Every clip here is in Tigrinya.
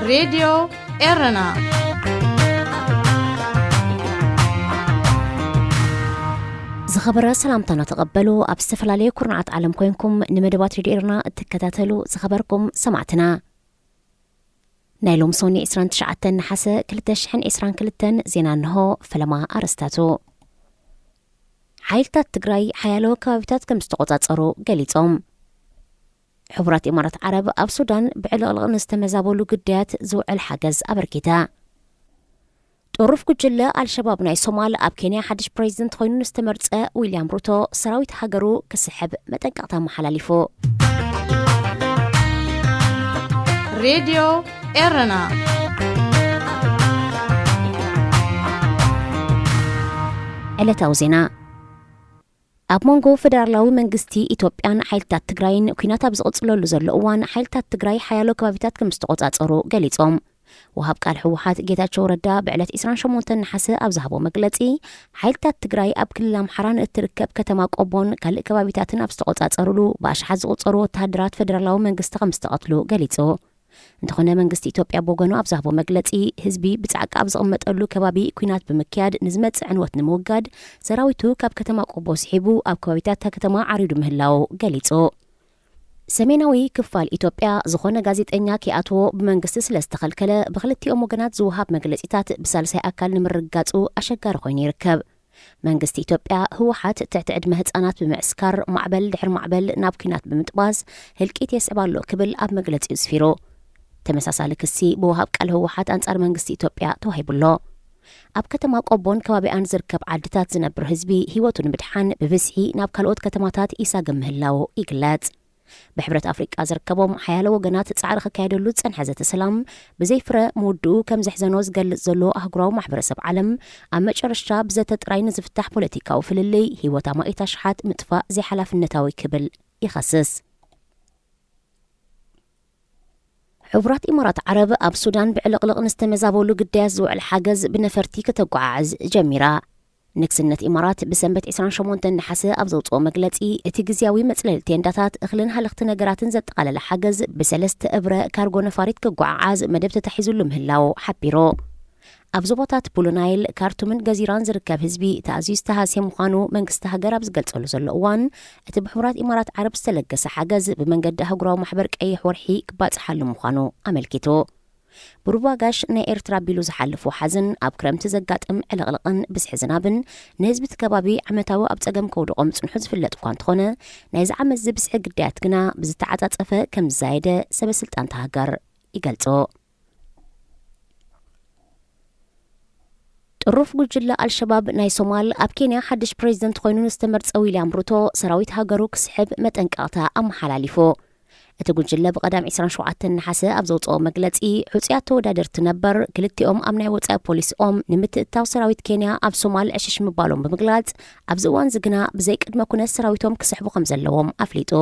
ሬድዮ ኤረና። ዝኸበረ ሰላምታና ተቐበሉ። ኣብ ዝተፈላለየ ኩርናዓት ዓለም ኮይንኩም ንመደባት ሬድዮ ኤረና እትከታተሉ ዝኸበርኩም ሰማዕትና፣ ናይ ሎም ሶኒ ዕስራን ትሽዓተን ነሓሰ ክልተ ሽሕን ዕስራን ክልተን ዜና እንሆ። ፈለማ ኣርስታቱ። ሓይልታት ትግራይ ሓያሎ ከባቢታት ከም ዝተቖጻጸሩ ገሊጾም። ሕቡራት ኢማራት ዓረብ ኣብ ሱዳን ብዕልቕልቕ ንዝተመዛበሉ ግዳያት ዝውዕል ሓገዝ ኣበርኪተ። ጥሩፍ ጉጅለ ኣልሸባብ ናይ ሶማል ኣብ ኬንያ ሓድሽ ፕሬዚደንት ኮይኑ ንዝተመርጸ ዊልያም ሩቶ ሰራዊት ሃገሩ ክስሕብ መጠንቀቕታ ኣመሓላሊፉ። ሬድዮ ኤረና። ዕለታዊ ዜና። ኣብ መንጎ ፈደራላዊ መንግስቲ ኢትዮጵያን ሓይልታት ትግራይን ኲናት ኣብ ዝቕጽለሉ ዘሎ እዋን፣ ሓይልታት ትግራይ ሓያሎ ከባቢታት ከም ዝተቖጻጸሩ ገሊጾም። ወሃብ ቃል ህወሓት ጌታቸው ረዳ ብዕለት ዕስራን ሸሞንተን ነሓሰ ኣብ ዝሃቦ መግለጺ፣ ሓይልታት ትግራይ ኣብ ክልል ኣምሓራ ንእትርከብ ከተማ ቆቦን ካልእ ከባቢታትን ኣብ ዝተቖጻጸሩሉ ብኣሽሓት ዝቑጸሩ ወተሃደራት ፈደራላዊ መንግስቲ ከም ዝተቐትሉ ገሊጹ። እንተኾነ መንግስቲ ኢትዮጵያ ብወገኑ ኣብ ዝሃቦ መግለጺ፣ ህዝቢ ብጻዕቂ ኣብ ዝቕመጠሉ ከባቢ ኲናት ብምክያድ ንዝመጽእ ዕንወት ንምውጋድ ሰራዊቱ ካብ ከተማ ቆቦ ስሒቡ ኣብ ከባቢታት እታ ከተማ ዓሪዱ ምህላው ገሊጹ። ሰሜናዊ ክፋል ኢትዮጵያ ዝኾነ ጋዜጠኛ ከይኣትዎ ብመንግስቲ ስለ ዝተኸልከለ ብክልቲኦም ወገናት ዝወሃብ መግለጺታት ብሳልሳይ ኣካል ንምርግጋጹ ኣሸጋሪ ኮይኑ ይርከብ። መንግስቲ ኢትዮጵያ ህወሓት ትሕቲ ዕድመ ህጻናት ብምዕስካር ማዕበል ድሕሪ ማዕበል ናብ ኲናት ብምጥባስ ህልቂት የስዕብ ኣሎ ክብል ኣብ መግለጺኡ ኣስፊሩ። ተመሳሳሊ ክሲ ብወሃብ ቃል ህወሓት ኣንጻር መንግስቲ ኢትዮጵያ ተዋሂቡ ኣሎ። ኣብ ከተማ ቆቦን ከባቢኣን ዝርከብ ዓድታት ዝነብር ህዝቢ ህይወቱ ንምድሓን ብብዝሒ ናብ ካልኦት ከተማታት ይሳገም ምህላው ይግለጽ። ብሕብረት ኣፍሪቃ ዝርከቦም ሓያሎ ወገናት ጻዕሪ ክካየደሉ ዝጸንሐ ዘተ ሰላም ብዘይፍረ ምውድኡ ከም ዘሕዘኖ ዝገልጽ ዘሎ ኣህጉራዊ ማሕበረሰብ ዓለም፣ ኣብ መጨረሽታ ብዘተ ጥራይ ንዝፍታሕ ፖለቲካዊ ፍልልይ ህይወት ኣማኢት ኣሽሓት ምጥፋእ ዘይሓላፍነታዊ ክብል ይኸስስ። ሕቡራት ኢማራት ዓረብ ኣብ ሱዳን ብዕልቕልቕ ንዝተመዛበሉ ግዳያት ዝውዕል ሓገዝ ብነፈርቲ ከተጓዓዕዝ ጀሚራ። ንግስነት ኢማራት ብሰንበት ዕስራን ሸሞንተን ነሓሰ ኣብ ዘውፅኦ መግለፂ፣ እቲ ግዝያዊ መፅለሊ ቴንዳታት፣ እኽልን ሃለኽቲ ነገራትን ዘጠቓለለ ሓገዝ ብሰለስተ እብረ ካርጎ ነፋሪት ክጓዓዓዝ መደብ ተታሒዙሉ ምህላው ሓቢሩ። ኣብ ዞባታት ብሉ ናይል፣ ካርቱምን ገዚራን ዝርከብ ህዝቢ እቲ ኣዝዩ ዝተሃስየ ምዃኑ መንግስቲ ሃገር ኣብ ዝገልጸሉ ዘሎ እዋን፣ እቲ ብሕቡራት ኢማራት ዓረብ ዝተለገሰ ሓገዝ ብመንገዲ ኣህጉራዊ ማሕበር ቀይሕ ወርሒ ክባጽሓሉ ምዃኑ ኣመልኪቱ። ብሩባ ጋሽ ናይ ኤርትራ ኣቢሉ ዝሓልፍ ወሓዝን ኣብ ክረምቲ ዘጋጥም ዕልቕልቕን ብዝሒ ዝናብን ንህዝቢ እቲ ከባቢ ዓመታዊ ኣብ ጸገም ከውድቖ ምጽንሑ ዝፍለጥ እኳ እንተኾነ፣ ናይዚ ዓመት እዚ ብዝሒ ግዳያት ግና ብዝተዓጻጸፈ ከም ዝዛየደ ሰበ ስልጣን እታ ሃገር ይገልጹ። ጥሩፍ ጉጅለ ኣልሸባብ ናይ ሶማል ኣብ ኬንያ ሓድሽ ፕሬዚደንት ኮይኑ ንዝተመርጸ ዊልያም ሩቶ ሰራዊት ሃገሩ ክስሕብ መጠንቀቕታ ኣመሓላሊፉ። እቲ ጉጅለ ብቐዳም ዕስራን ሸውዓተን ነሓሰ ኣብ ዘውፅኦ መግለፂ፣ ሕፁያት ተወዳደርቲ ነበር ክልቲኦም ኣብ ናይ ወፃኢ ፖሊሲኦም ንምትእትታው ሰራዊት ኬንያ ኣብ ሶማል ዕሽሽ ምባሎም ብምግላፅ፣ ኣብዚ እዋን እዚ ግና ብዘይ ቅድመ ኩነት ሰራዊቶም ክስሕቡ ከም ዘለዎም ኣፍሊጡ።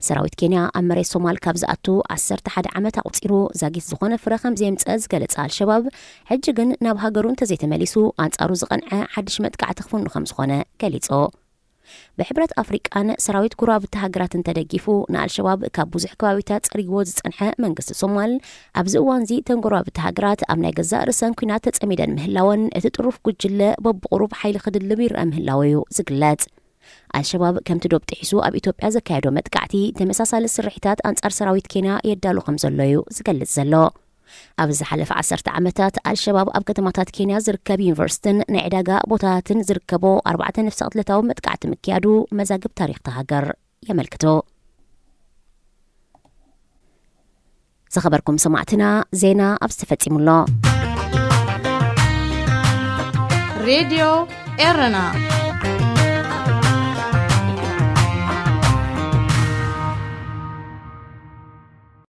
ሰራዊት ኬንያ ኣብ መሬት ሶማል ካብ ዝኣቱ ዓሰርተ ሓደ ዓመት ኣቑፂሩ ዛጊት ዝኾነ ፍረ ከም ዘየምፀአ ዝገለጸ ኣልሸባብ፣ ሕጂ ግን ናብ ሃገሩ እንተዘይተመሊሱ ኣንጻሩ ዝቐንዐ ሓድሽ መጥቃዕቲ ክፍኑ ከም ዝኾነ ገሊጹ። ብሕብረት ኣፍሪቃን ሰራዊት ጎረባብቲ ሃገራትን ተደጊፉ ንኣልሸባብ ካብ ብዙሕ ከባቢታት ጸሪግዎ ዝጸንሐ መንግስቲ ሶማል፣ ኣብዚ እዋንዚ እተን ጎረባብቲ ሃገራት ኣብ ናይ ገዛእ ርእሰን ኲናት ተጸሚደን ምህላወን እቲ ጥሩፍ ጉጅለ በብቑሩብ ሓይሊ ክድልብ ይረአ ምህላወ እዩ ዝግለጽ። ኣልሸባብ ከምቲ ዶብ ጥሒሱ ኣብ ኢትዮጵያ ዘካየዶ መጥቃዕቲ ተመሳሳሊ ስርሒታት ኣንጻር ሰራዊት ኬንያ የዳሉ ከም ዘሎ እዩ ዝገልጽ ዘሎ። ኣብ ዝሓለፈ ዓሰርተ ዓመታት ኣልሸባብ ኣብ ከተማታት ኬንያ ዝርከብ ዩኒቨርሲቲን ናይ ዕዳጋ ቦታታትን ዝርከቦ ኣርባዕተ ነፍሰ ቅትለታዊ መጥቃዕቲ ምክያዱ መዛግብ ታሪኽ እታ ሃገር የመልክቱ። ዝኸበርኩም ሰማዕትና፣ ዜና ኣብዚ ተፈጺሙ ኣሎ። ሬድዮ ኤረና።